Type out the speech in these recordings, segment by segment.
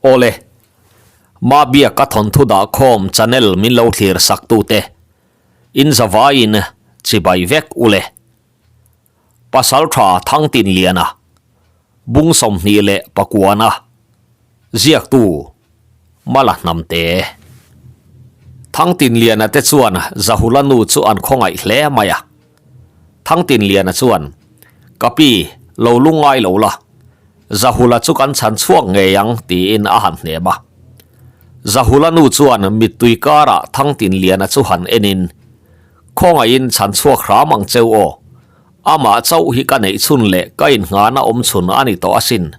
Awle, Mabiaka thawnthu dahkhawm channel min lo thlir sak tute, in zavaiin chibai vek ule. Pasaltha Thangtinliana, Bung 29a, ziaktu Mala Hnamte. Thangtinliana te chuan Zahula nu chu an khawngaih hle mai a. Thangtinliana chuan, Ka pi, lo lungngai lo la, Zahula chu kan chhan chhuak ngei ang, tiin a han hnem a. Zahula nu chuan mittui karah Thangtinliana chu han enin, Khawngaihin chhan chhuak hram ang cheu aw. Amah chauh hi ka neih chhun leh ka inngana awm chhun a ni tawh asin.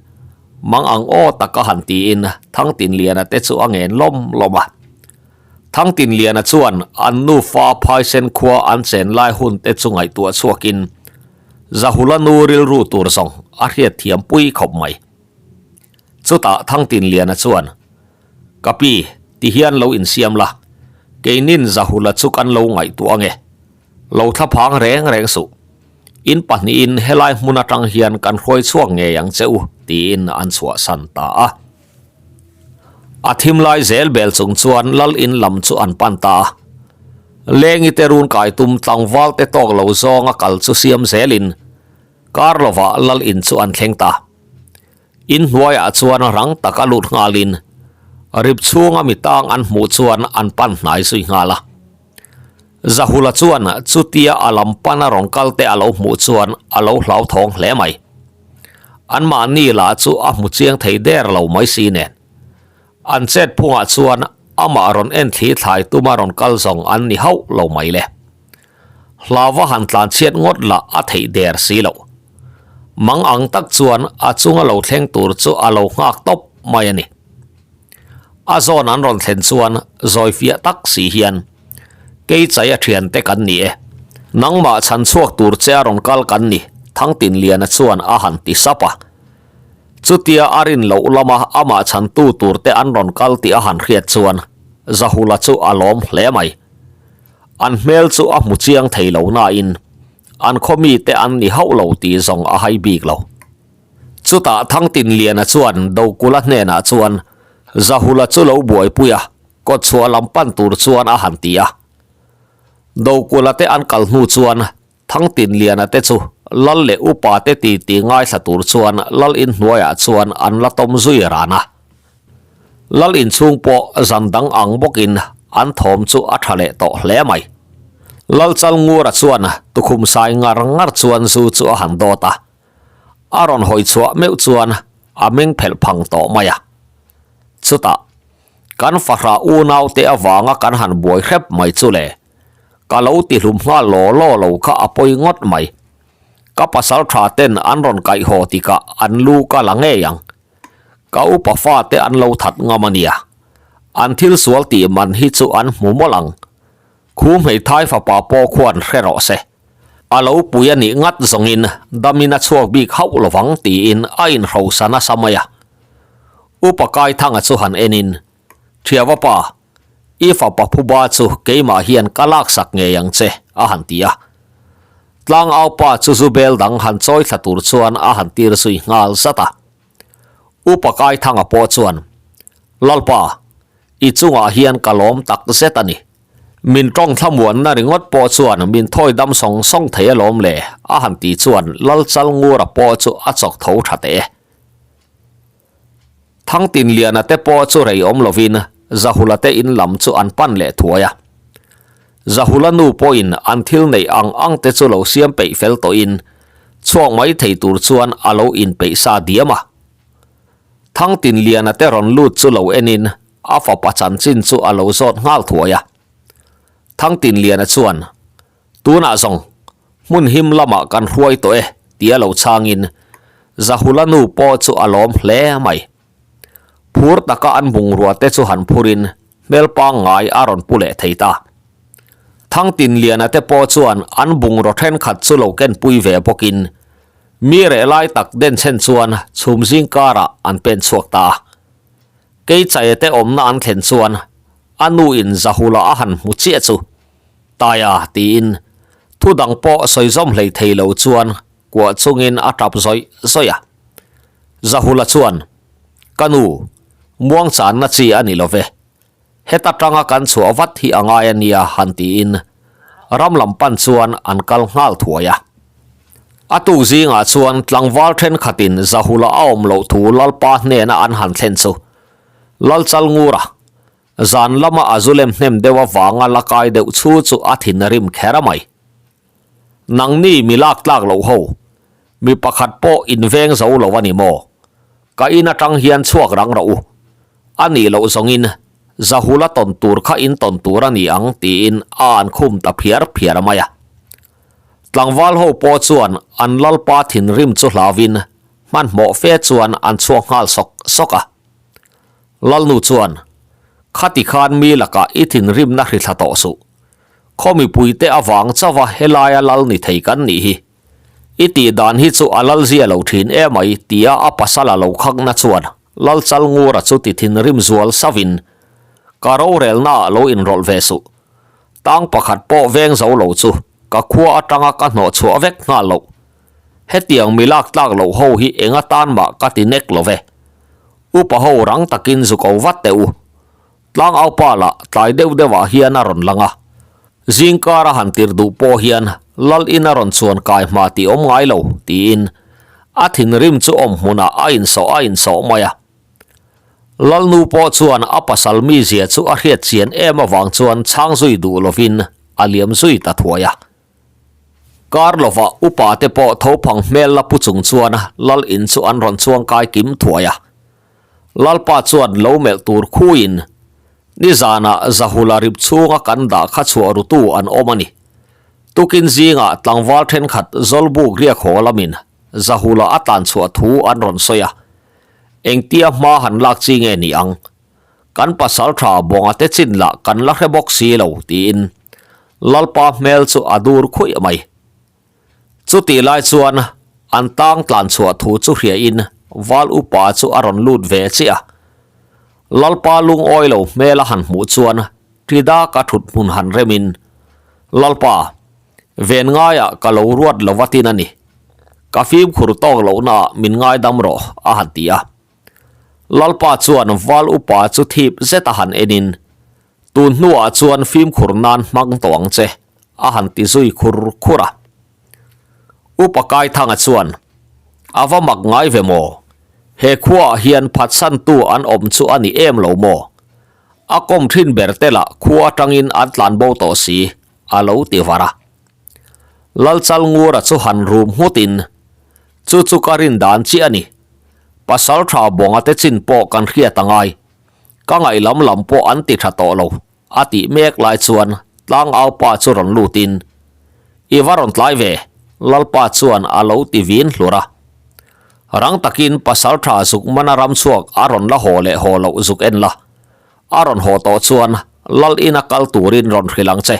Mang ang aw tak a han tiin Thangtinliana te chu a ngen lawm lawm a. Thangtinliana chuan an nufa phaisen khua an chen lai hun te chu ngaihtuah chhuakin Zahula nu rilru tur zawng a hriatthiam pui khawp mai. Chutah Thangtinliana chuan, Ka pi, ti hian lo insiam la, keinin Zahula chu kan lo ngaihtuah ange. Lo thla phang reng reng suh. In pahnihin helai hmun atang hian kan hruai chhuak ngei ang che u, tiin an chhuahsan ta a. A thim lai zel bel chung chuan lal in lam chu an pan ta a. Lengi te run kai tum tlangval te tawk lo zawnga kal chu siam zelin kar lovah lal in chu an thleng ta. In hnuaiah chuan rang taka lut nghalin rip chhunga mi tang an hmuh chuan an pan hnai zui nghal a. Zahula chuan chutia a lam pana rawn kal te a lo hmuh chuan a lo hlauthawng hle mai. Anmahni lah chu a hmu chiang thei der lo mai si nen. An chet phungah chuan amah rawn en thli thlai tuma rawn kal zawng an ni hauh lo mai le. Hlauva han tlan chhiat ngawt lah a theih der si loh. Mang ang tak chuan a chunga lo thleng tur chu a lo nghak tawp mai a ni. A zawn an rawn thlen chuan zawi fiah tak si hian, Kei chai a thiante kan ni e. Nangmah chhan chhuak tur che a rawn kal kan ni, Thangtinliana chuan a han ti sap a. Chutia a rin loh lama amah chhantu turte an rawn kal tih a han hriat chuan Zahula chu a lawm hle mai. An hmel chu a hmu chiang thei lo nain an khaw mite an ni hauh lo tih zawng a hai bik lo. Chutah Thangtinliana chuan Dokula hnenah chuan Zahula chu lo buaipui a, kawtchhuah lam pan tur chuan a han ti a. Dokula te an kal hnu chuan Thangtinliana te chu lal leh upa te titi ngaithla tur chuan lal inhnuaiah chuan an la tawm zui ran a. Lal inchhung pawh zan dang ang bawkin an thawm chu a tha leh tawh hle mai. Lal Chalngura chuan tukhum sai ngar ngar chuan zu chu a han dawt a. A rawn hawi chhuah meuh chuan a meng phelh phang tawh mai a. Chutah, kan fahrah unaute avanga kan han buai hrep mai chu le. Ka lo ti hlum nghal law law lo kha a pawi ngawt mai. Ka pasal tha ten an rawn kaih haw tikah an lu ka la ngei ang. Ka upa fate an lo that ngam a nia. An thil sual tih man hi chu an hmu mawlh ang. Khu hmeithai fapa pawh khuan hre rawh se. A lo pui a nih ngat zawngin damin a chhuak bik hauh lovang tiin a inhrosa nasa mai a. Upa Kaithanga chu han enin, Thiava pa, i fapa phuba chu keimah hian ka laksak ngei ang che, a han ti a. Tlangaupa chu zu bel dang han chawi thla tur chuan a han tir zui nghal zat a. Upa Kaithanga pawh chuan, Lalpa, i chungah hian ka lawm tak zet a ni. Min tawng thlamuanna ringawt pawh chuan min thawi dam sawng sawng thei alawm le, a han tih chuan Lal Chalngura pawh chu a chawk tho tha teh e. Thangtinliana te pawh chu rei awm lovin Zahula te in lam chu an pan leh thuai a. Zahula nu pawhin an thil neih ang ang te chu lo siam peih fel tawhin chhuak mai thei tur chuan a lo inpeih sa diam a. Thangtinliana te rawn lut chu lo enin a fapa chanchin chu a lo zawt nghal thuai a. Thangtinliana chuan, Tunah zawng, hmun him lamah kan hruai tawh e, tia lo chhangin Zahula nu pawh chu a lawm hle mai. Phur taka an bungrua te chu han phurin hmel pangngai a rawn pu leh thei ta. Thangtinliana te pawh chuan an bungraw thenkhat chu lo kenpui ve bawkin mi reh lai tak denchhen chuan chhum zing karah an pen chhuak ta a. Keichaia te awmna an thlen chuan a nu in Zahula a han hmu chiah chu Taia tiin thu dang pawh sawi zawm hlei thei lo chuan kuah chungin a tap zawih zawih a. Zahula chuan, Ka nu, Muangchanna chi a ni lo ve. Heta tanga kan chhuah vat hi a ngai a nia han tiin ram lam pan chuan an kal nghal thuai a. A tuk zingah chuan tlangval thenkhatin Zahula a awm loh thu Lalpa hnena an han thlen chu Lalchalngura zan lama a zu lem hnem deuh avanga la kai deuh chu chu a thin rim kher a mai. Nangni mi lak tlak loh ho, mi pakhat pawh inveng zo lo a ni maw? Ka in atang hian chhuak rang rawh u. A nih loh zawngin Zahula tawn tur kha in tawn tur a ni ang tiin a an khum ta phiar phiar mai a. Tlangval ho pawh chuan an lalpa thinrim chu hlauvin hmanhmawh fe chuan an chhuak nghal sawk sawk a. Lalnu chuan, Khati khan mi lakah i thinrimna hrithla tawh suh. Khaw mipuite avang chauha helaia lal ni thei kan nih hi. I tih dan hi chu a lal zia lo thin emai tia a pasal a lo khakna chuan Lalchalngura chu ti thinrim zual sauhin, Ka rorelnaah lo inrawlh ve suh. Tang pakhat pawh veng zo lo chu ka khua atanga ka hnawh chhuah vek nghal loh. Hetiang mi lak tlak loh ho hi eng atan mah ka ti nek lo ve. Upa ho rang takin zu ko vat teh u. Tlangaupa lah tlai deuh deuhah hian a rawn lang a, zingkar a han tir duh pawh hian lal in a rawn chuan kai hma tih awm ngai lo tiin a thinrim chu awm hmunah a insawh a insawh mai a. Lalnu pawh chuan a pasal mizia chu a hriat chian em avang chuan chhang zui duh lovin a liam zui ta thuai a. Kar lovah upa te pawh tho phang hmel la pu chung chuan lal in chu an rawn chuang kai kim thuai a. Lalpa chuan lo melh tur khuiin, Nizanah Zahula rip chhunga kan dah kha chhuah rutu an awm a ni. Tukin zingah tlangval thenkhat Zawlbuk riak haw lamin Zahula a tlan chhuah thu an rawn sawi a. Engtia hma han lak chi nge ni ang? Kan pasal tha Bawnga te chin lah kan la hre bawk si lo, tiin Lalpa hmel chu a dur khuih mai. Chutih lai chuan an tang tlan chhuah thu chu hriain Val upa chu a rawn lut ve chiah a. Lalpa lungawi lo hmel a han hmuh chuan Ṭida ka ṭhut hmun han remin, Lalpa, ven ngaiah ka lo ruat lo va tin a ni. Ka fimkhur tawk lohnaah min ngaidam rawh, a han ti a. Lalpa chuan Val upa chu thip zet a han enin, Tun hnuah chuan fimkhur nan hmang tawh ang che, a han ti zui khur khur a. Upa Kaithanga chuan, A va mak ngai ve maw? He khuaah hian phatsantu an awm chu a ni em lo maw? A kawm thin ber te lah khua atangin an tlan bo tawh si, a lo ti var a. Lalchalngura chu han rum nghutin, Chu chu ka rin dan chiah a ni. Pasal tha Bawnga te chin pawh kan hriat a ngai. Ka ngaih lam lam pawh an ti tha tawh lo, a tih mek lai chuan tlangaupa chu rawn lutin, I va rawn tlai ve, Lalpa chuan a lo ti vin hlur a. Rang takin pasal tha zuk mana ram chhuak a rawn la haw leh haw loh zuk en la. A rawn haw tawh chuan Lal ina kal turin rawn hrilh ang che.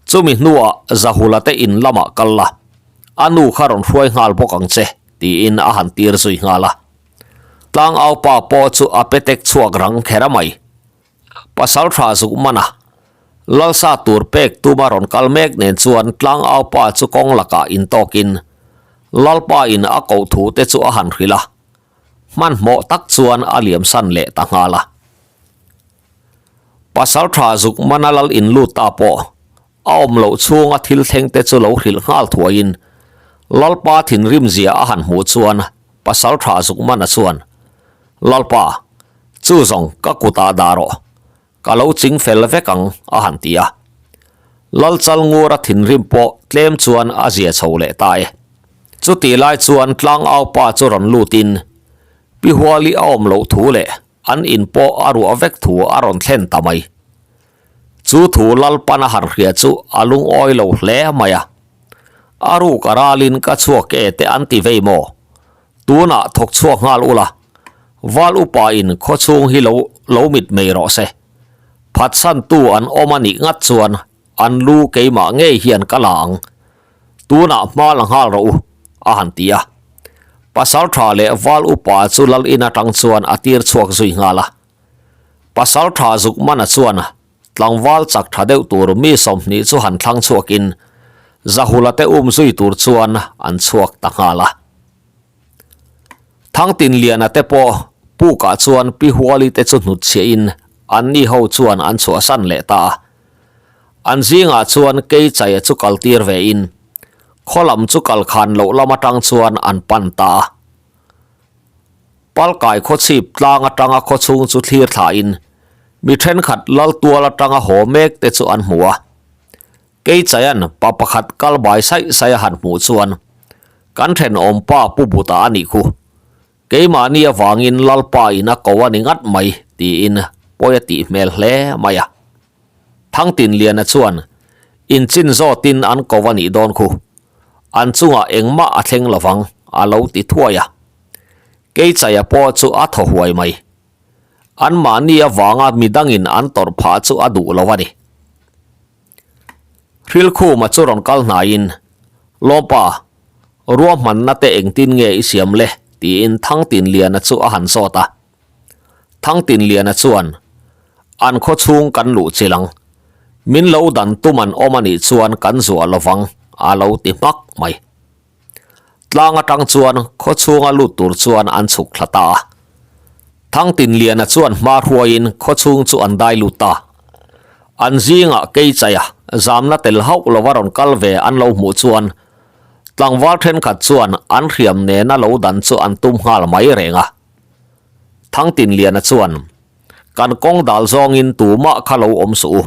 Chumi hnuah Zahula te in lamah kal la, a nu kha rawn hruai nghal bawk ang che, tiin a han tir zui nghal a. Tlangaupa pawh chu a petek chhuak rang kher a mai. Pasal tha zuk man a, Lalsa tur pek tuma rawn kal mek nen chuan Tlangaupa chu kawng lakah intawkin Lalpa in a koh thu te chu a han hrilh a, hmanhmawh tak chuan a liamsan leh ta nghal a. Pasal tha zuk mana lal in lut ta pawh a awm loh chhunga thil thleng te chu lo hrilh nghal thuaiin Lalpa thinrim zia a han hmuh chuan Pasal tha zuk mana chuan, Lalpa, chu zawng ka kutah dah rawh, ka lo ching fel vek ang a han ti a. Lalchalngura thinrim pawh tlem chuan a zia chho leh ta e. Chutih lai chuan Tlangaupa chu rawn lutin Pi Huali a awm loh thu leh An in pawh a ruah vek thu a rawn thlen ta mai. Chu thu Lalpan a han hria chu a lungawi lo hle mai a. A ruk a ralin ka chhuak e te an ti vei maw? Tunah thawk chhuak nghal ula, Val upa in khawchhung hi lo lo mit mei rawh se. Phatsantu an awm a nih ngat chuan an lu keimah ngei hian ka la ang. Tunah hma la nghal rawh u, a han ti a. Pasal tha leh val upa chu lal in atang chuan a tir chhuak zui nghal a. Pasal tha Zukmana chuan tlangval chak tha deuh tur mi 20 chu han thlang chhuakin Zahula te um zui tur chuan an chhuak ta nghal a. Thangtinliana te pawh. Pukah chuan Pi Huali te chu hnutchhiahin anni ho chuan an chhuahsan leh ta a. An zingah chuan Keichaia chu kaltir vein khaw lam chu kal khan loh lam atang chuan an pan ta a. Palkai khawchhip tlang atanga khawchhung chu thlir thlain mi thenkhat Laltual atanga haw mek te chu an hmu a. Keichaian pa pakhat kal bai saih saih a han hmuh chuan, Kan thenawm pa Pu Buta a nih khu. Keimahni avangin Lalpa in a ko a ni ngat mai, tiin pawi a tih hmel hle mai a. Thangtinliana chuan, Inchin zawtin an ko a nih dawn khu. An chungah engmah a thleng lovang, a lo ti thuai a. Keichaia pawh chu a thaw huai mai. Anmahni avanga midangin an tawrh phah chu a duh lo a ni. Hrilkhuma chu rawn kal hnaiin, Lawmpa, ruahmanna te engtin nge i siam le? tiin Thangtinliana chu a han zawt a. Thangtinliana chuan, An khaw chhung kan luh chilh ang. Min lo dan tum an awm a nih chuan kan zuah lovang, a lo ti hmak mai. Tlang atang chuan khaw chhunga lut tur chuan an chhuk thla ta a. Thangtinliana chuan hma hruaiin khaw chhung chu an dai lut ta. An zingah Keichaia zamna tel hauh lova rawn kal ve an lo hmuh chuan tlangval thenkhat chuan an hriam nena lo dan chu an tum nghal mai reng a. Thangtinliana chuan, Kan kawng dal zawngin tumah kha lo awm suh u.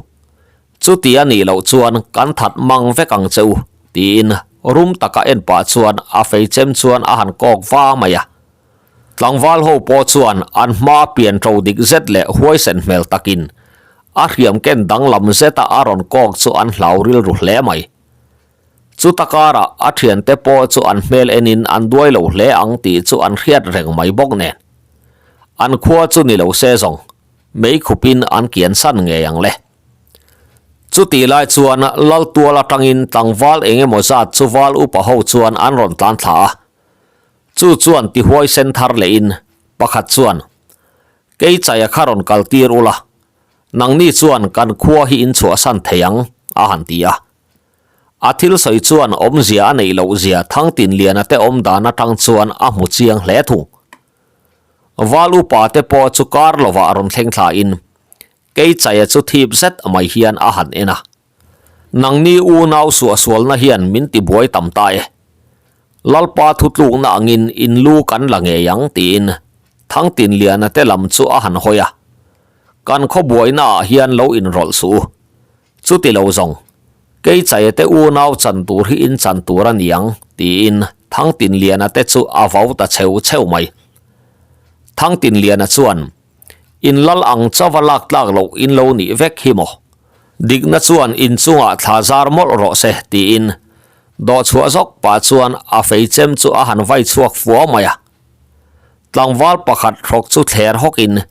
Chuti a nih loh chuan kan that mang vek ang che u, tiin rum taka en pah chuan a fei chem chuan a han kawk va mai a. Tlangval ho pawh chuan an hma pian ṭo dik zet leh huaisen hmel takin a hriam ken danglam zeta a rawn kawk chu an hlau rilru hle mai. Chuta karah a ṭhiante pawh chu an hmel enin an duai lo hle ang tih chu an hriat reng mai bawk nen. An khua chu ni lo se zawng. Mei khupin an kian san ngei ang le. Chutih lai chuan Lal tual atangin tlangval eng emaw zat chu val upa ho chuan an rawn tlan thla a. Chu chuan tihuai sen thar lehin pakhat chuan, Keichaia kha rawn kal tir ula, nangni chuan kan khua hi in chhuahsan thei ang, a han ti a. A thil sawi chuan awmzia a neih loh zia Thangtinliana te awm dan atang chuan a hmu chiang hle thung. Val upa te pawh chu kar lovah rawn thleng thla in Keichaia chu thip zet mai hian a han en a. Nangni unau suahsualna hian min ti buai tam ta e. Lalpa thutlukna angin in lu kan la ngei ang tiin Thangtinliana te lam chu a han hawi a. Kan khaw buaina ah hian lo inrawlh suh u. Chuti lo zawng, Keichaia te unau chan tur hi in chan tur a ni ang, tiin Thangtinliana te chu a vau ta cheu cheu mai. Thangtinliana chuan, In lal ang chauva lak tlak loh in lo nih vek hi maw? Dikna chuan in chungah thla zar mawlh rawh se, tiin dawhchhuah zawk pah chuan a fei chem chu a han vai chhuak fua mai a. Tlangval pakhat hrawk chu thler hawkin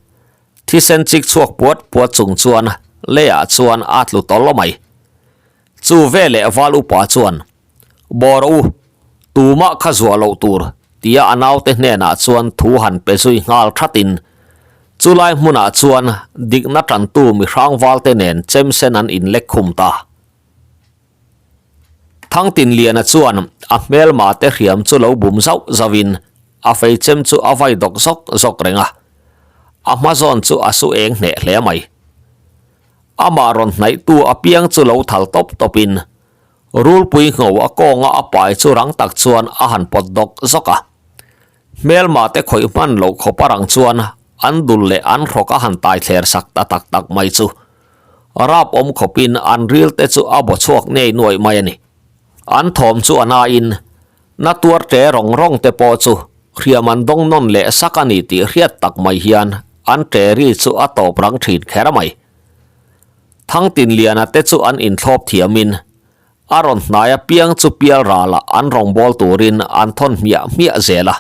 Thisen chik chhuak puat puat chung chuan leiah chuan a tlu tawlh mai. Chu veleh val upa chuan, Bawr u, tumah kha zuah loh tur, tia a naute hnenah chuan thu han pe zui nghal thatin, chulai hmunah chuan dikna tantu mihrang valte nen chemsen an inlek khum ta. Thangtinliana chuan a hmelma te hriam chu lo bum zauh zauhin a fei chem chu a vai dawk zawk zawk reng a, a hma zawn chu a su eng hneh hle mai. Amah rawn hnaihtu apiang chu lo thal tawp tawpin rulpui ngho a kawnga a pai chu rang tak chuan a han pawt dawk zawk a. Hmelma te khawih hman loh khawp a rang chuan an dul leh an hrawk a han tai thler sak ta tak tak mai chu rap awm khawpin an ril te chu a baw chhuak ngei nuaih mai a ni. An thawm chu a nain na tuar ṭe rawng rawng te pawh chu hriam an dawng nawn leh sak a ni tih hriat tak mai hian an ṭe ri chu a tawp rang ṭhin kher mai. Thangtinliana te chu an inthlawp thiamin A rawn hnai apiang chu pial ralah an rawngbâwl turin an thawn hmiah hmiah zel a,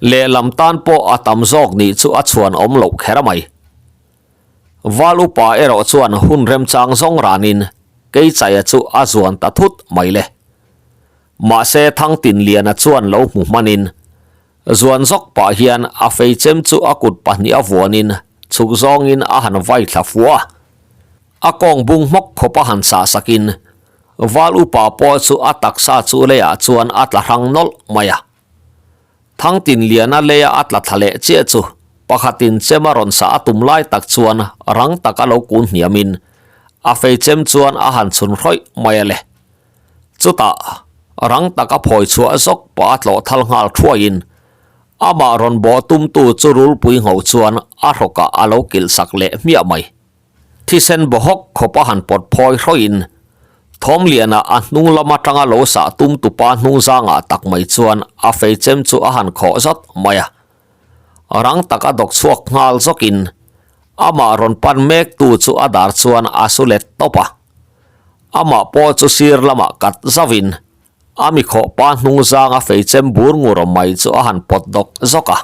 lehlam tan pawh a tam zawk nih chu a chhuan awm loh kher mai. Val upa erawh chuan hun remchang zawng ranin Keichaia chu a zuan ta thut mai le. Mahse Thangtinliana chuan lo hmu hmanin zuan zawk pah hian a fei chem chu a kut pahnih a vuanin chhuk zawngin a han vai thla fua a. A kawng bung hmawk khawp a han sah sakin Val upa pawh chu a taksa chu leiah chuan a tla hrang nawlh mai a. Thangtinliana leia a tla thla leh chiah chu. Pakhatin chem a rawn sah a tum lai tak chuan rang taka lo kun hniamin a fei chem chuan a han chhun hrawih mai a le. Chutah, rang taka phawi chhuah zawk pah a tlawh thal nghal thuaiin amah rawn bawh tumtu chu rulpui ngho chuan a hrawkah a lo kilh sak leh hmiah mai. Thisen bawhawk khawp a han pawt phawi hrawiin Thawmliana a hnung lam atanga lo sah tum tupa hnung zangah tak mai chuan a fei chem chu a han khawh zawt mai a. Rang tak a dawk chhuak nghal zawkin amah rawn pan mek tu chu a dar chuan a su let tawp a. Amah pawh chu sir lamah kat zauhin a mi khawh pa hnung zanga fei chem bur ngur mai chu a han pawt dawk zawk a.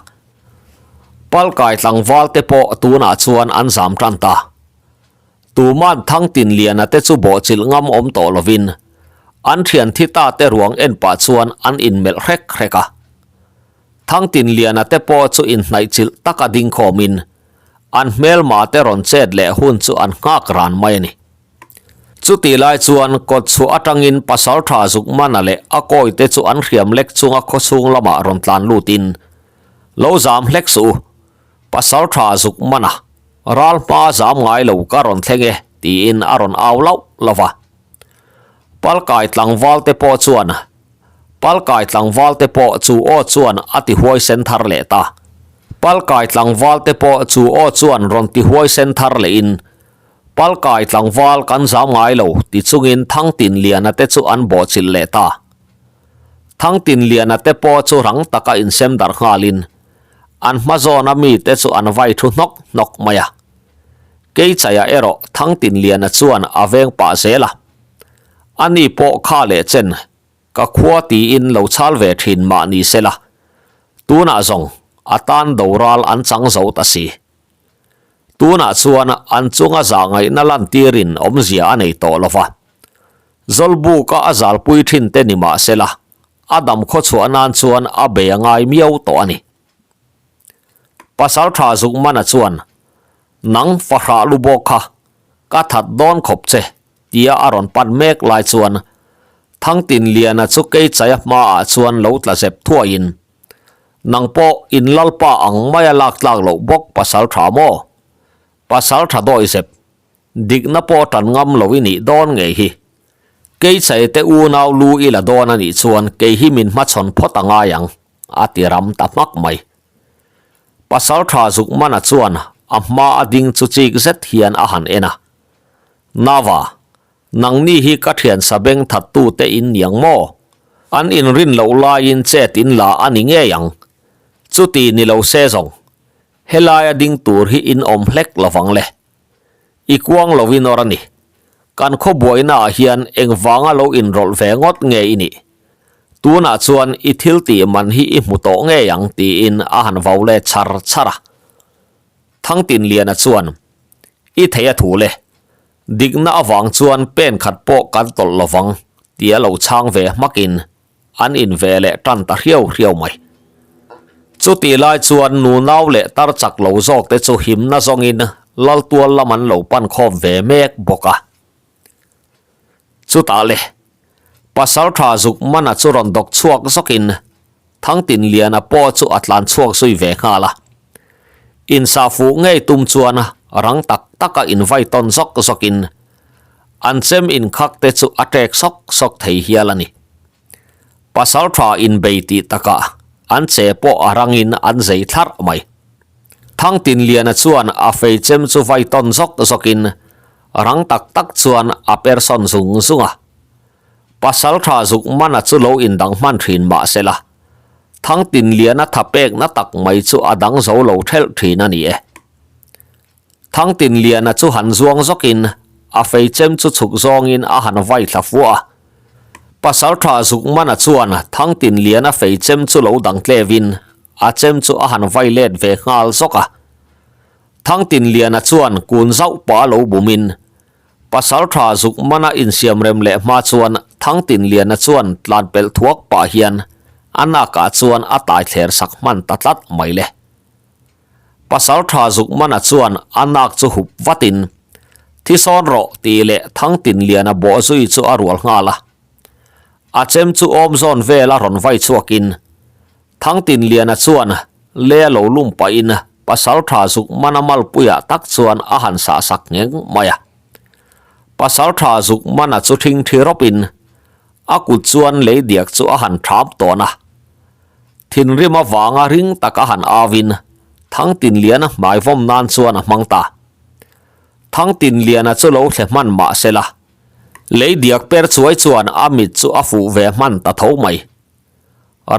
Palkai tlangval te pawh tunah chuan an zam tan ta. Tuman Thangtinliana te chu bawhchilh ngam awm tawh lovin an thian thi ta te ruang en pah chuan an inmelh hrek hrek a. Thangtinliana te pawh chu inhnaihchilh taka ding khawmin an hmelma te rawn chet leh hun chu an nghak ran mai a ni. Chutih lai chuan kawtchhuah atangin Pasaltha Zukmana leh a kawite chu an hriam lek chunga khawchhung lamah rawn tlan lutin, Lo zam hlek suh u, Pasaltha Zukmana, ral hma zam ngai lo ka rawn thleng e, tiin a rawn au lauh lauh va. Palkai tlangval te pawh chuan Palkai tlangval te pawh chu aw chuan a ti huaisen thar leh ta. Palkai tlangval te pawh chu aw chuan rawn ti huaisen thar lehin, Palkai tlangval kan zam ngai lo ti chungin Thangtinliana te chu an bawhchilh leh ta. Thangtinliana te pawh chu rang taka insem darh nghalin an hma zawna mite chu an vai thu hnawk hnawk mai a. Keichaiah erawh Thangtinliana chuan a veng pah zel a. Ani pawh kha leh chen ka khua tiin lo chhal ve thin mah ni se la, tunah zawng a tan doral an chang zo ta si. Tunah chuan an chunga zah ngaihna lantirin awmzia a nei tawh lo va. Zawlbuka a zalpui thin te ni mah se la, a dam khawchhuah nan chuan a bei a ngai miau tawh a ni. Pasaltha Zukmana chuan, Nang fahrah lu bawk kha, ka that dawn khawp che, tia a rawn pan mek lai chuan Thangtinliana chu Keichaia hmaah chuan lo tla zep thuaiin, Nang pawh in lalpa ang maia lak tlak loh bawk pasal tha maw? Pasal tha dawi zep, dikna pawh tan ngam lo i nih dawn ngei hi. Keichai te unau lu i la dawn a nih chuan kei hi min hmachhawn phawt a ngai ang, a ti ram ta hmak mai. Pasal tha Zukmana chuan a hma a ding chu chik zet hian a han en a. Nava, Nangni hi ka thian sabeng thattute in niang maw? An inrin loh laiin chet in la a ni ngei ang. Chuti ni lo se zawng, helaia ding tur hi in awm hlek lovang le. I kuang lo in awr a ni. Kan khawbuainaah hian engvanga lo inrawlh ve ngawt nge i nih? Tunah chuan i thil tih man hi i hmu tawh ngei ang tiin a han vau let char char a. Thangtinliana chuan, I thei a thu le. Dikna avang chuan pen khat pawh kan tawlh lovang tia lo chhang ve hmakin an in ve leh tan ta hriau hriau mai. Chutih lai chuan nunau leh tar chak lo zawk te chu himna zawngin Laltual lam an lo pan khawm ve mek bawk a. Chutah le, Pasaltha Zukmana chu rawn dawk chhuak zawkin Thangtinliana pawh chu a tlan chhuak zui ve nghal a. Insa fuh ngei tum chuan rang tak taka invai tawn zawk zawkin an chem inkhak te chu a ṭek sawk sawk thei hial a ni. Pasal ṭha inbei tih takah an che pawh a rangin an zei thlarh mai. Thangtinliana chuan a fei chem chu vai tawn zawk zawkin rang tak tak chuan a per sawn zung zung a. Pasal tha zuk mana chu lo indang hman thin mah se la, Thangtinliana tha pekna tak mai chu a dang zo lo thelh thin a ni e. Thangtinliana chu han zuang zawkin a fei chem chu chhuk zawngin a han vai thla fuah a. Pasal tha zuk mana chuan Thangtinliana fei chem chu lo dang tlevin a chem chu a han vai let ve nghal zawk a. Thangtinliana chuan kun zauh pah lo bumin Pasaltha zuk mana insiamrem leh hma chuan Thangtinliana chuan tlan pelh thuak pah hian a nakah chuan a tai thler sak hman ta tlat mai le. Pasaltha zuk mana chuan a nak chu hup vatin, Thi sawn rawh tih leh Thangtinliana bawh zui chu a rual nghal a. A chem chu awm zawn vela rawn vai chhuakin Thangtinliana chuan le a lo lum pahin Pasalṭha Zukmana malpuiah tak chuan a han sahsak ngheng mai a. Pasalṭha Zukmana chu ṭhingṭhi rawpin a kut chuan lei diak chu a han ṭham tawn a. Thinrim avanga ring tak a han auin Thangtinliana hmai vawm nan chuan a hmang ta. Thangtinliana chu lo thle hman mah se la, lei diak per chuai chuan a mit chu a fuh ve hman ta tho mai.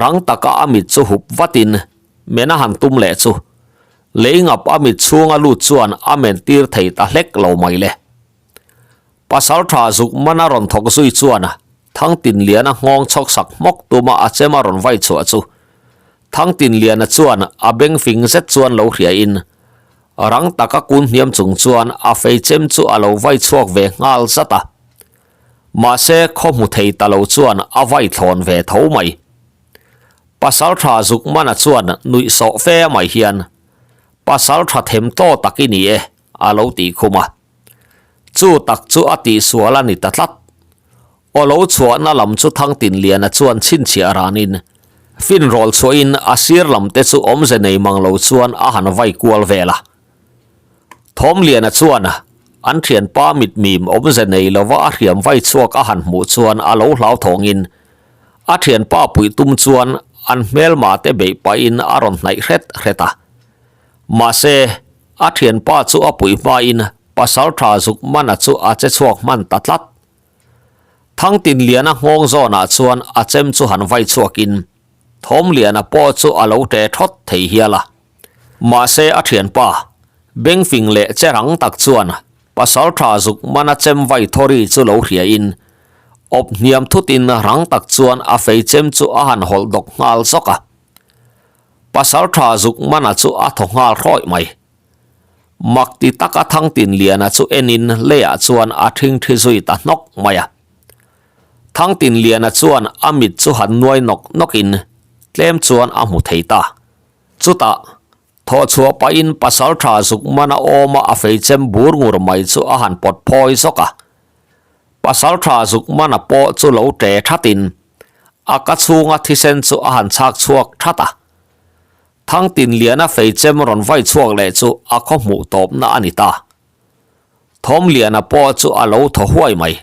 Rang taka a mit chu hup vatin men a han tum leh chu lei ngap a mit chhunga lut chuan a men tir thei ta hlek lo mai le. Pasaltha zuk mana rawn thawk zui chuan Thangtinliana nghawng chhawk sak hmawk tuma a chem a rawn vai chhuah chu Thangtinliana chuan a beng fing zet chuan lo hriain rang taka kun hniam chung chuan a fei chem chu a lo vai chhuak ve nghal zat a. Mahse, khaw hmu thei ta lo chuan a vai thlawn ve tho mai. Pasaltha Zukmana chuan nuih sawh fe mai hian, Pasaltha them tlaw tak i ni e, a lo tih khum a. Chu tak chu a tihsual a ni ta tlat. Aw lo chhuahna lam chu Thangtinliana chuan chhinchhiah ranin, finrawl chhuahin a sir lam te chu awmze nei mang lo chuan a han vai kual vel a. Thawmliana chuan an thianpa mitmim awmze nei lova a hriam vai chhuak a han hmuh chuan a lo hlauthawngin a thianpa puih tum chuan an hmelma te beih pahin a rawn hnaih hret hret a. Mahse, a thianpa chu a puih hmain Pasaltha Zukmana chu a che chhuak hman ta tlat. Thangtinliana nghawng zawnah chuan a chem chu han vai chhuakin Thawmliana pawh chu a lo ṭe thawt thei hial a. Mahse a thianpa, bengfing leh che rang tak chuan Pasaltha zuk mana chem vai thawri chu lo hriain, awp hniam thutin rang tak chuan a fei chem chu a han hawlh dawk nghal zawk a. Pasaltha zuk mana chu a thaw nghal hrawih mai. Mak ti taka Thangtinliana chu enin leiah chuan a thingthi zui ta hnawk mai a. Thangtinliana chuan a mit chu han nuai nawk nawkin tlem chuan a hmu thei ta. Chutah, thawhchhuah pahin Pasaltha Zukmana awma a feichem bur ngur mai chu a han pawt phawi zawk a. Pasaltha Zukmana pawh chu lo ṭe thatin a ka chhunga thisen chu a han chhak chhuak that a. Thangtinliana feichem rawn vai chhuak leh chu a khaw hmuh tawpna a ni ta. Thawmliana pawh chu a lo thaw huai mai.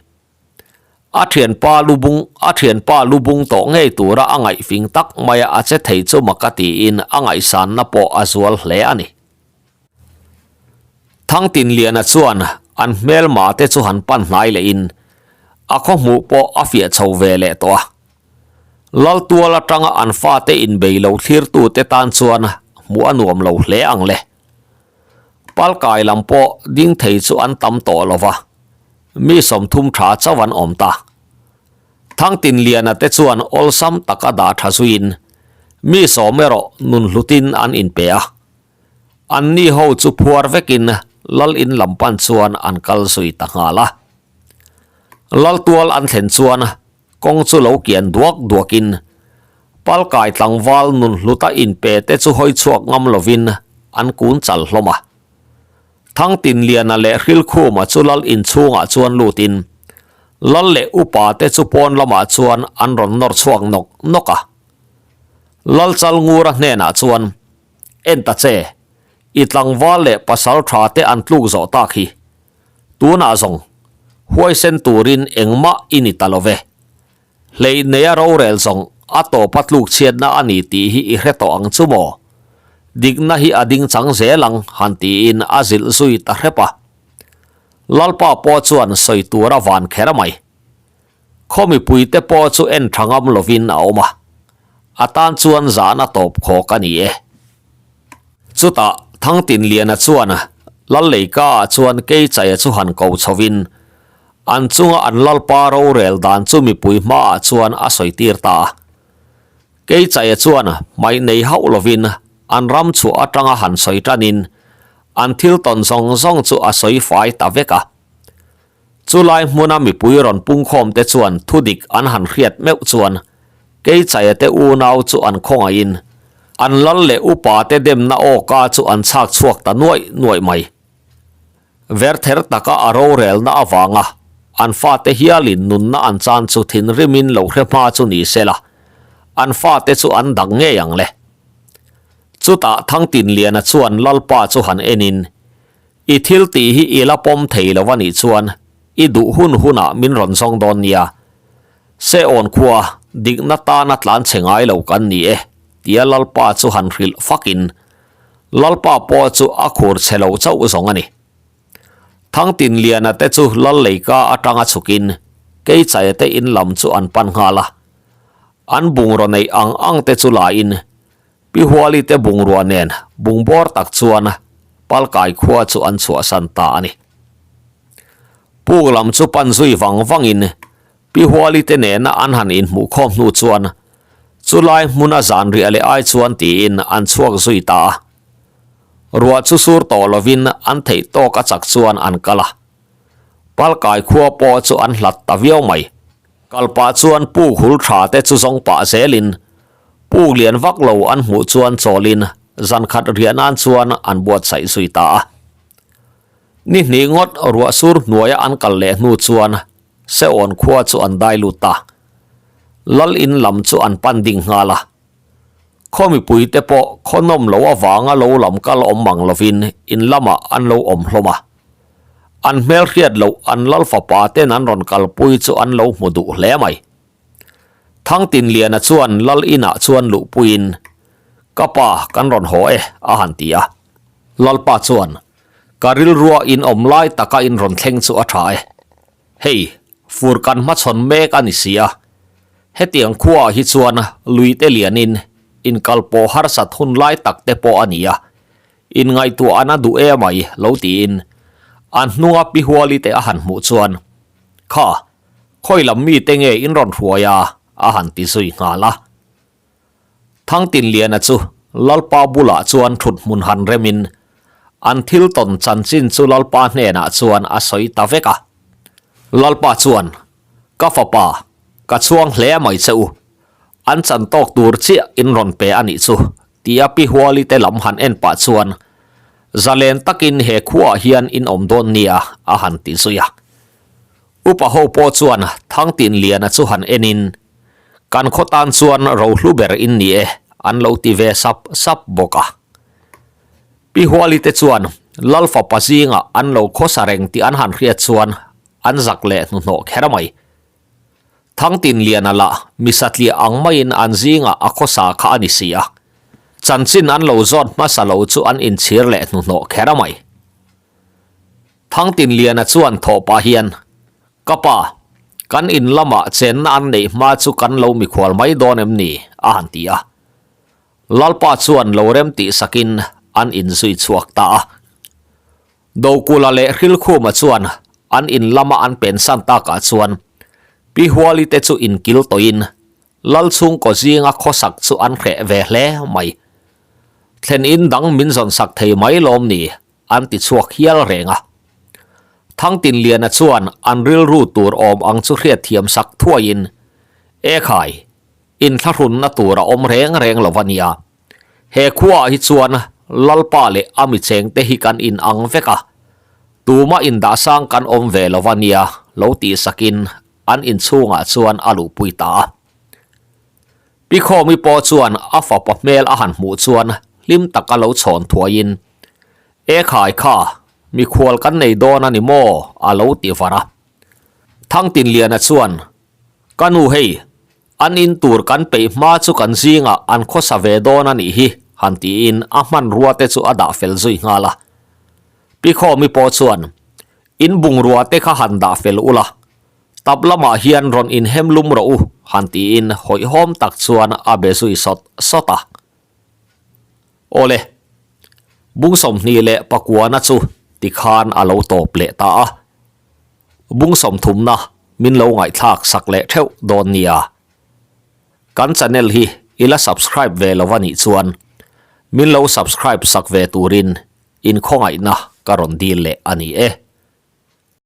A thianpa lu bung a thianpa lu bung tawh ngei tura a ngaihfing tak maia a che thei chu mak a tiin a ngaihsanna pawh a zual hle a ni. Thangtinliana chuan an hmelma te chu han pan hnai lehin a khaw hmuh pawh a fiah chho ve leh tawh a. Laltual atanga an fate inbei lo thlirtute tan chuan hmuh a nuam lo hle ang le. Palkai lam pawh ding thei chu an tam tawh lo va. Mi 30 tha chauh an awm ta. Thangtinliana te chuan awlsam taka dah tha zuiin mi sawm erawh nun hlutin an inpe a. Anni ho chu phuar vekin lal in lam pan chuan an kal zui ta nghal a. Laltual an thlen chuan kawng chu lo kian duak duakin Palkai tlangval nun hluta inpe te chu hawi chhuak ngam lovin an kun chal hlawm a. Thangtinliana leh Hrilkhuma chu lal inchhungah chuan lutin lal leh upa te chu pawn lamah chuan an rawn nawr chhuak nawk nawk a. Lal Chalngura hnenah chuan, En ta che, i tlangval leh pasal tha te an tluk zawh tak hi. Tunah zawng, huaisen turin engmah i ni ta lo ve. Hleih neia rorel zawng a tawpa tluk chhiatna a ni tih hi i hre tawh ang chu maw? Dikna hi a ding chang zel ang han tiin a zilh zui ta hrep a. Lalpa pawh chuan sawi tur a van kher mai. Khaw mipuite pawh chu en tha ngam lovin a awm a, a tan chuan zahna tawp khawk a ni e. Chutah Thangtinliana chuan Lalleika ah chuan Keichaia chu han ko chhovin An chunga an lalpa rorel dan chu mipui hmaah chuan a sawi tir ta a. Keichaia chuan hmaih nei hauh lovin an ram chhuah atanga han sawi tanin an thil tawn zawng zawng chu a sawi fai ta vek a. Chulai hmuna mipui rawn pungkhawm te chuan thudik an han hriat meuh chuan Keichaia te unau chu an khawngaihin an lal leh upa te demna awka chu an chhak chhuak ta nuaih nuaih mai. Verther taka a rorelna avanga an fate hialin nunna an chan chu thinrimin lo hre hma chu ni se la, an fate chu an dang ngei ang le. Chutah Thangtinliana chuan Lalpa chu han enin, I thil tih hi i la pawm thei lo a nih chuan i duh hun hunah min rawn zawng dawn nia. Seawn khua, dikna tana tlan chhe ngai lo kan ni e, tia Lalpa chu han hrilh fakin Lalpa pawh chu a khur chhe lo chauh zawng a ni. Thangtinliana te chu Lal leika atanga chhukin Keichaia te in lam chu an pan nghal a. An bungraw neih ang ang te chu lain Pi Huali te bungrua nen bungbawr tak chuan Palkai khua chu an chhuahsan ta a ni. Puk lam chu pan zui vang vangin Pi Huali te nena an han inhmuhkhawm hnu chuan chulai hmuna zan riah leh ai chuan tiin an chhuak zui ta a. Ruah chu sur tawh lovin an theih tawk a chak chuan an kal a. Palkai khua pawh chu an hlat ta viau mai. Kal pah chuan puk hul tha te chu zawng pah zelin puk lian vak lo an hmuh chuan chawlin zan khat riah nan chuan an buatsaih zui ta a. Ni hnih ngawt ruah sur hnuaia an kal leh hnu chuan Seawn khua chu an dai lut ta. Lal in lam chu an pan ding nghal a. Khaw mipui te pawh khaw nawm lo avanga lo lam kal awm mang lovin in lamah an lo awm hlawm a. An hmel hriat loh an lal fapa ten an rawn kalpui chu an lo hmu duh hle mai. Thangtinliana chuan lal inah chuan luhpuiin, Ka pa kan rawn haw e, a han ti a. Lalpa chuan, Ka rilrua in awm lai taka in rawn thleng chu a tha e. Hei, fur kan hmachhawn mek a ni si a. Hetiang khuaah hi chuan luite lianin inkalpawh harsat hun lai tak te pawh a ni a. Inngaihtuah an a duh em ai lo tiin an hnunga pi Huali te a han hmuh chuan, Kha, khawi lam mite nge in rawn hruai a? a han ti zui nghal a. Thangtinliana chu Lalpa bulah chuan thut hmun han remin an thil tawn chanchin chu Lalpa hnenah chuan a sawi ta vek a. Lalpa chuan, Ka fapa, ka chhuang hle mai che u. An chan tawk tur chiah in rawn pe a nih chu, tia Pi Huali te lam han en pah chuan zalen takin he khuaah hian in awm dawn nia a han ti zui a. Upa ho pawh chuan Thangtinliana chu han enin, Kan khaw tan chuan rohlu ber in ni e, an lo ti ve sap sap bawk a. Pi Huali te chuan Lal fapa zingah an lo khawsa reng tih an han hriat chuan an zak leh hnuhnawh kher mai. Thangtinliana lah mi satliah ang maiin an zingah a khawsa kha a ni si a, chanchin an lo zawt hmasa lo chu an inchhir leh hnuhnawh kher a mai. Thangtinliana chuan thawh pah hian, Ka pa, kan in lamah chenna an neih hma chu kan lo mikhual mai dawn em ni? a han ti a. Lalpa chuan lo rem tih sakin an inzui chhuak ta a. Dokula leh Hrilkhuma chuan an in lama an pensan takah chuan Pi Huali te chu inkil tawhin Lal chhungkaw zinga khawsak chu an hreh ve hle mai. Thlen in dang min zawn sak thei mai lawm ni an ti chhuak hial reng a. Thangtinliana chuan an rilru tur awm ang chu hriatthiam sak thuaiin, Ekhai, inthlahrunna tur a awm reng reng lo a nia. He khuaah hi chuan Lalpa leh a mi chengte hi kan in ang vek a, tumah indahsang kan awm ve lo a nia lo tih sakin an inchhungah chuan a luhpui ta a. Pi Khawmi pawh chuan a fapa hmel a han hmuh chuan hlim taka lo chhawn thuaiin, E khai kha, mikhual kan nei dawn a ni maw? a lo ti var a. Thangtinliana chuan, Ka nu hei, An in tur kan peih hma chu kan zingah an khawsa ve dawn a nih hi, han tiin a hmanrua te chu a dah fel zui nghal a. Pi Khawmi pawh chuan, In bungrua te kha han dah fel ula, tap lamah hian rawn inhem lum rawh u, han tiin hawihhawm tak chuan a be zui sawt sawt a. Awle, bung 29na chu tikhan a lo tawp leh ta a. Bung 30na min lo ngaihthlak sak leh theuh dawn nia. Kan channel hi i la subscribe ve lo a nih chuan min lo subscribe sak ve turin inkhawngaihna ka rawn dil leh a ni e.